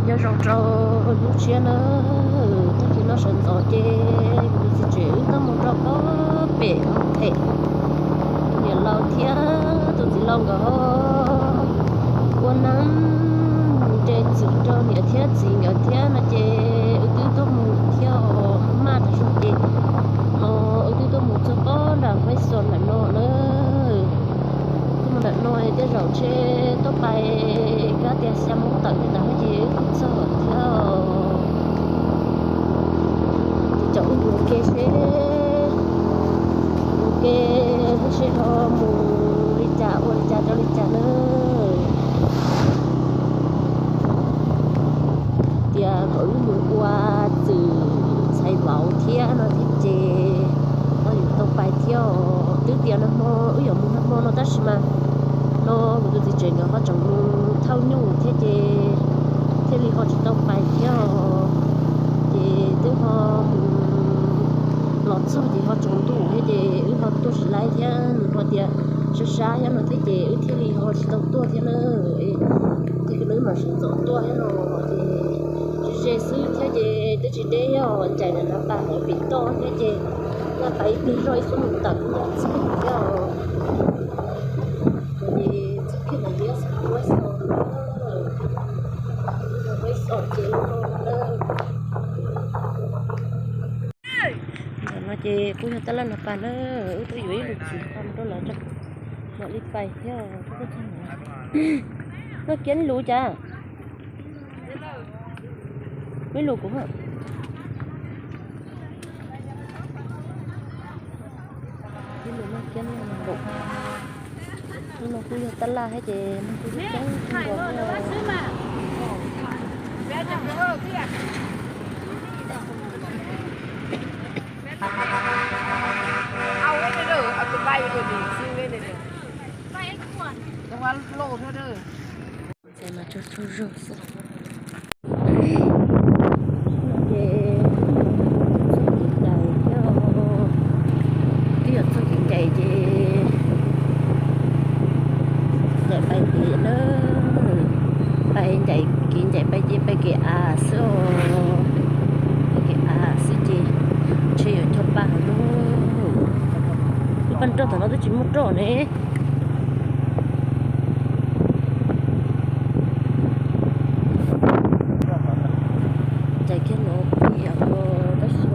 Nyob zoo rau hnub tshiab na, tag kis no sawv ntxov ces kuv tus txiv tsev wb tuaj mus rau pem pem tus niam laus thiab tus txiv laus nkawd ua neeb nres txim rau niam thiab txiv nkawd thiab no ces wb twb tuaj mus thiab os. Maj tas zog ces no wb twb tuaj mus txog pob nram Huaib Xos ntawm no na. Tuaj mus ntawm no tej zaum ntshe tuaj pais kab tias xya moo tawm li ntawd ces wb kuj txog thiab. Ces caum wb mus ua ke seb, mus ua ke seb ho mus li cas ua li cas rau li cas na. Tias kom wb mus ua txwm ntxhais vauv thiab no thiab ces ho yuav tau pais thiab os. Twb tias nag hmo wb yuav mus nag hmo no tab sis mas no kuv tus txiv tsev nkawd ho tseem mus thauj nyuj thiab ces thiaj li ho tsis tau pais thiab os. Ces twb ho mus los txog ces ho tsaus ntuj thiab ces wb ho tuaj tsis laib thiab, nws ho tias sab sab thiab no thiab ces wb thiaj li ho tsis tau tuaj thiab na. Ces wb mam sawv ntxov tuaj thiab no ces ze ze xwb thiab ces twb tsis deb thiab os, ncaim nram Nab Pas hauv pem toj thiab ces Nab Pas ib pliag zog ib xuab moos tawm ncaj txog thiab os. Ces txog kiag ntawm Huaib Xos, Huaib Xos ces ntawm no ces kuj yog tab laj Nab Pas na, wb tuaj yuav ib lub txiv qos rau lawv tso, mam li pais thiab. Noj kiab ib lus cas? Ib lus kuv. Ib lus noj kiab noj nkaum. Hnub no kuj yog tab laj thiab ces neeg kuj coob coob nkaus thiab. Ntxhais mas tsaug tsaug zog xwb. No ces txog kev cai thiab, twb yog txog kev cai ces ncaim pais pem na, pais ncaim kev ncaim pais ces pais kev av xwb os, pais kev av xwb ces ntshe yuav cog paj heev lauj. Lub paj nroj tom no twb tsis muaj roj ne. Ncaim kiag no pem os, tab sis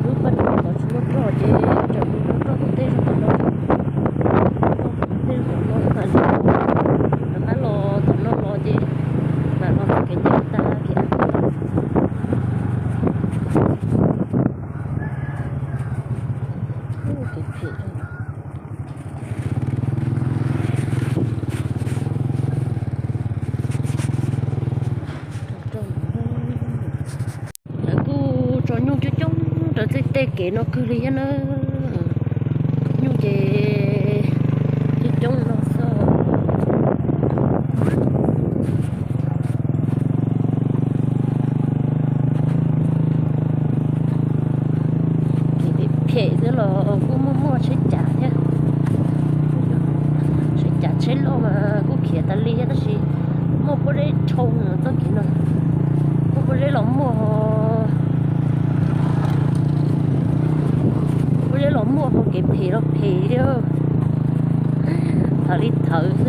lub paj nroj tod tsis muaj roj ces tseem mus rau roj tom tej zog tom no, tej zog tom no tas li, rov qab los tom no los ces mam los txog kev ncaim tag kiag. Kev phem. Lawv kuj tso nyuj coob coob rau tej tej kev no kawg li thiab na. Nyuj ces coob coob no xwb. Kev phem xwb los kuj muaj muaj tsheb cav thiab. Tsheb cav tsheb loj mas kuj khiav tas li thiab tab sis muaj pob zeb dhau txoj kev no. Muaj pob zeb los muaj, pob zeb los muaj ho kev phem los phem thiab. Thawv li thawv xwb.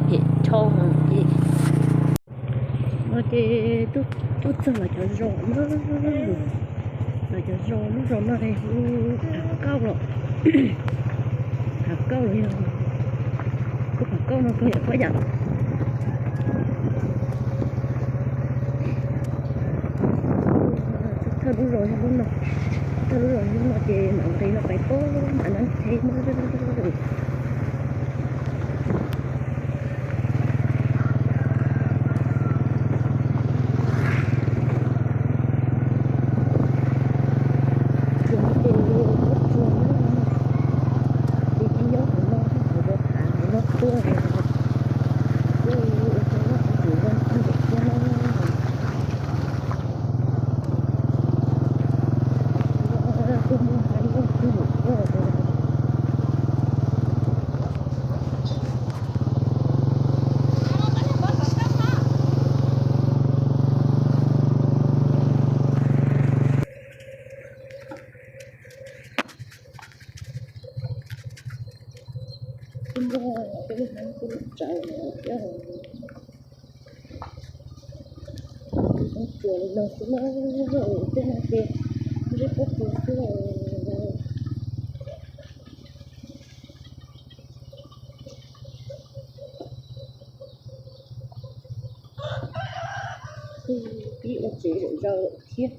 Kev phem dhau ces. No ces tuaj txog lawv cov zos na, lawv cov zos lub zos no es hu Phav Kauj los, Phav Kauj los yog, hu Phav Kauj no kawg yam pob yam. Thawj lub zos yog lub no, thawj lub zos yog lub no ces mam nqis los pais pob nram Nab Tsheb na. Npog peb lub hab kuj tsawv thiab. Tsuas li no xwb na, tej no ces zeb pob kws xwb. Pib ua tsev zaum zog thiab.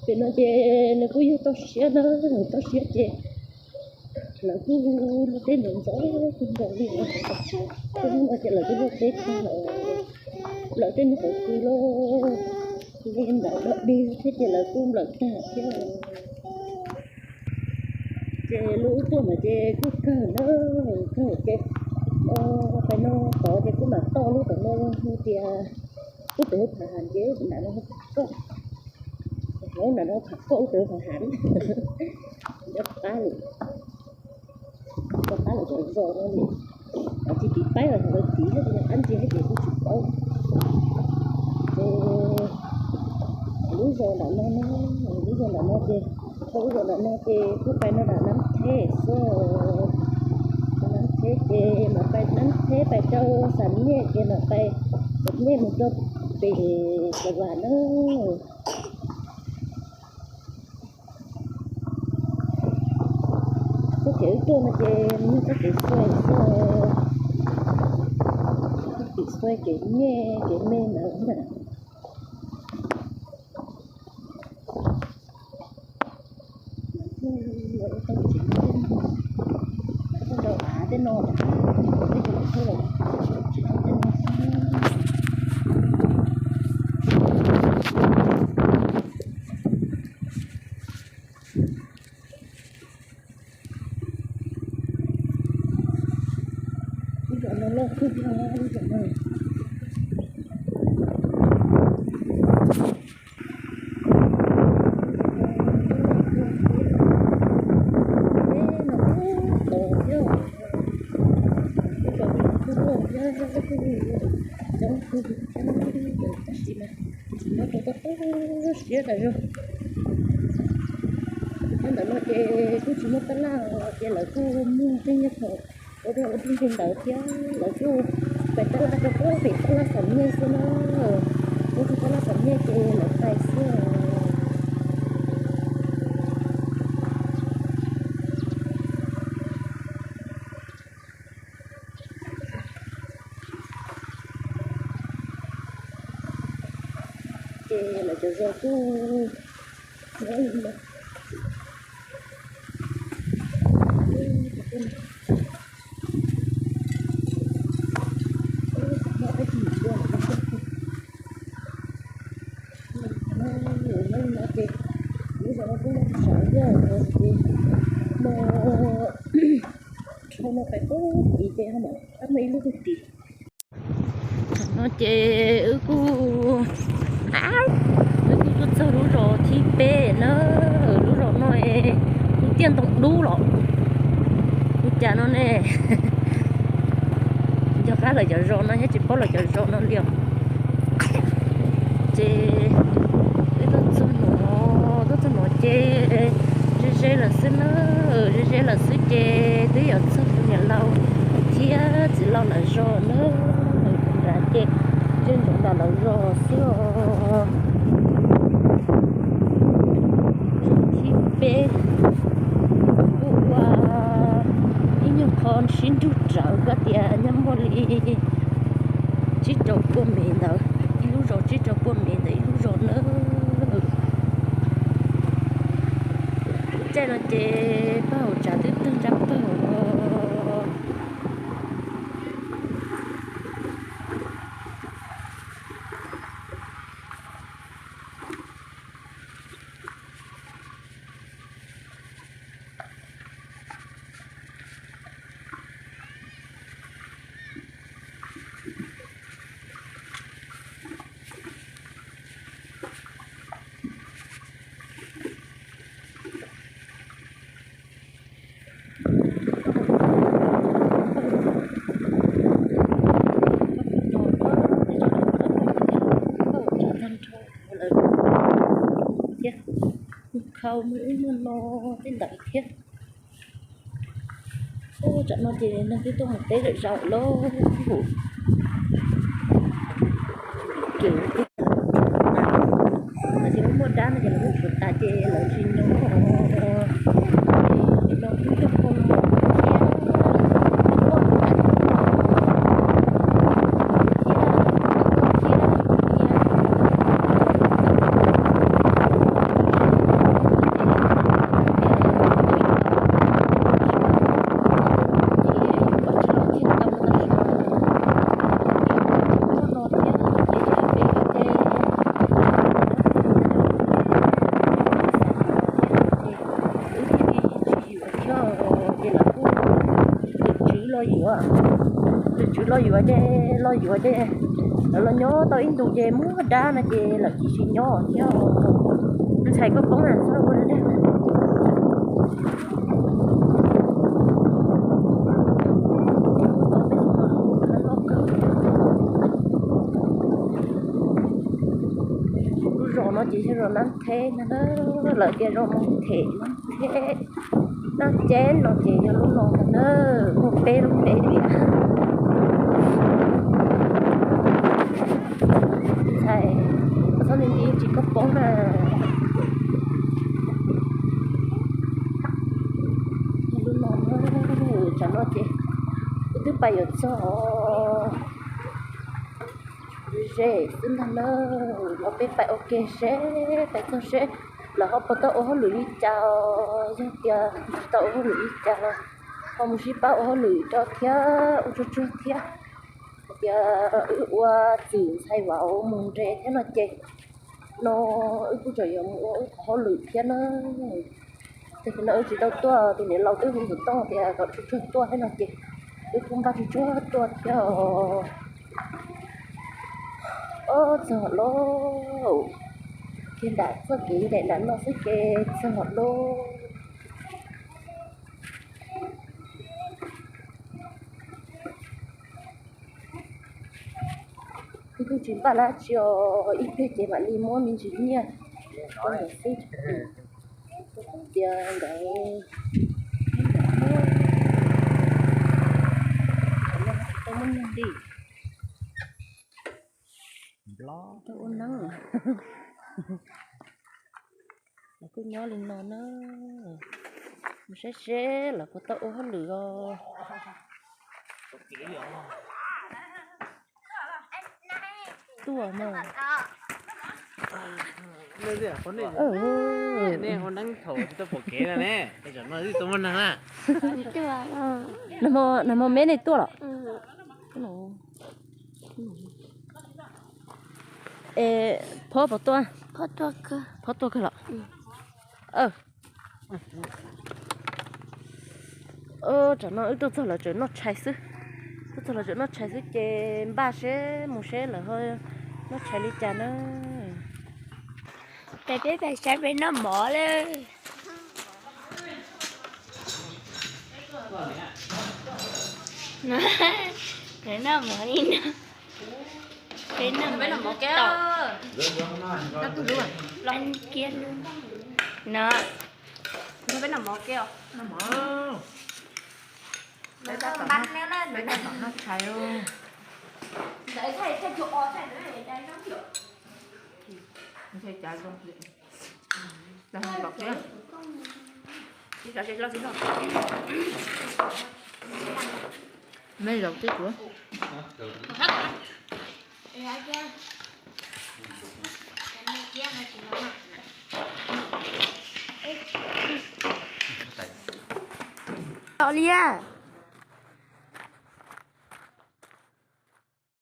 Pem no ces nws kuj yog toj siab na, toj siab ces lawv kuj luaj teb ntxov ntxov kawg nkaus li. Tej hnub no ces lawv kuj luaj teb tag lawm, lawv tej me qhov kws los li ntawd dog dig thiab ces lawv kuj nplawm tag thiab. Ces lub wb tuaj ntawd ces kuj kawg na, kawg ces pais no tod ces kuj mam toj lub tom no tias kuj tus phav hav ces nram no koj, hauv nram no phav koj ub tus phav hav, cov qab lawm, cov qab lawm cov zos no li, tsis tiv paib los yog lawv tiv thiab ces qab ntsia thiab ces kuj tsis paub. Ces lub zos nram no, lub zos nram no ces, lub zos nram no ces kuj pais no nram Nab Theb xwb. Nab Theb ces mam pais Nab Theb pais rau Xam Nyej ces mam pais Xam Nyej mus rau pem Xav Vam na. Txoj kev wb tuaj no ces yog txoj kev xuaij xwb, txoj kev xuaij kev nyej kev me ntawd na. Tau tsev, tau av tej no, tej tus txhuj, tsis tau tej no xwb. Lub zos no loj kawg thiab lub zos no. Teb no ub tod thiab, lub zos no kuj loj thiab kuj coob kawg thiab, tab sis mas tsis muaj rau koj toj siab tas zog. Nyob ntawm no ces kuj tsis muaj tab laj, ces lawv kuj muag tej nyiaj thaum ua dog ua dig li ntawd thiab lawv kuj pais tab laj rau pem tab laj Xam Nyej xwb na. Kuj rau tab laj Xam Nyej ces lawv pais xwb. Ces lawv cov zos kuj nyob li no. Nyob li no ces lub zos no kuj loj sawv thiab, no ces no rho no pais pem tid ces ho mam rov qab muaj ib lub rau tid. Thaum no ces wb kuj, wb kuj tuaj txog lub zos thib peb na. Lub zos no kuj tiaj ntoo dub los ua cas no ne. Nco qab lawv cov zos no thiab tsis paub lawv cov zos no li os. Ces wb tuaj txog no, tuaj txog no ces ze ze lawm xwb na, ze ze lawm xwb ces twb yuav txog tus niam laus thiab txiv laus lawv zos na. Nram ces ze ntsoov nram lawv zos xwb os. Thib peb kuj ua ib nyuag qho sib nrug rawv koj tias nyob muaj li tsib rau puas mev ntawd, ib lub zos tsib rau puas mev ntawd ib lub zos na. Caij no ces paj hauv tsav twb tawg nrab pawg os. Tau muaj ub muaj no tej ntawd thiab. Ub, tsam no ces neeg twb tuaj mus teb zom zaws lawm. Kev twb tas, lawv tias muaj dab no ces lawv muab tshuav tas ces lawv tsis nyob. Ces no kuj yog qhov no thiab. Wb thiaj li tsis yuav thiab, ces lawv kuj, tus tswv los yuav, tus tswv los yuav ces, los yuav ces lawv los nyob tau ib ntus ces muaj dab no ces lawv cia li tsis nyob thiab. Ntxhais koj poob na, txhob ua dab. Lub zos no ces yog zos Nab Theb ntag na, lawv tias zos Moos Them, Nab Theb, Nab Ceb no ces yog lub no ntag na, muaj peb lub npe li. Ntxhais, txhob nti nti tsis koj poob na. Yog lub no, tsam no ces wb twb pais yuav txog ze xwb ntag na, los peb pais ua ke seb pais txog seb lawv ho puas tau ua hauj lwm li cas, yog tias tsis tau ua hauj lwm li cas los ho mus sib pab ua hauj lwm rau thiab ua tsuag tsuag thiab. Hais tias wb ua txwm ntxhais vauv mus nres thiab no ces no wb kuj tseem yuav mus ua wb qhov hauj lwm thiab na. Tab sis no wb tsis tau tuaj, tus niam laus twb hu tus tooj tias kom tsuag tsuag tuaj thiab no ces wb kuj npaj tsuag tsuag tuaj thiab os. Ob, txog lawm, kiag nram txoj kev nram nram no xwb ces txog lawm. Wb kuj tsis npaj dab tsi os, ib pliag ces mam li muab me ntsis nyiaj rau nkawd xwb. Tias nkawd tau muab nyiaj li, tau ua neeb. Lawv kuj nyob li no na, mus saib seb lawv puas tau ua hauj lwm os. Tuaj mas. Nej ua neeb thaum tsis tau pom kev na ne, zaum no twb tau muaj neeg na. Nag hmo me nej tuaj los? Es Phob puas tuaj? Phob tuaj kawg los? Tsam no wb tuaj txog lawv tseem noj tshais xwb. Tuaj txog lawv tseem noj tshais xwb ces npaj seb mus seb lawv ho noj tshais li cas na. Peb pais saib peb noj mov lawm. Peb noj mov li no. Peb noj mov kiag no. Peb tab tom noj tshais. Me zaum tib kuv. Tau li a.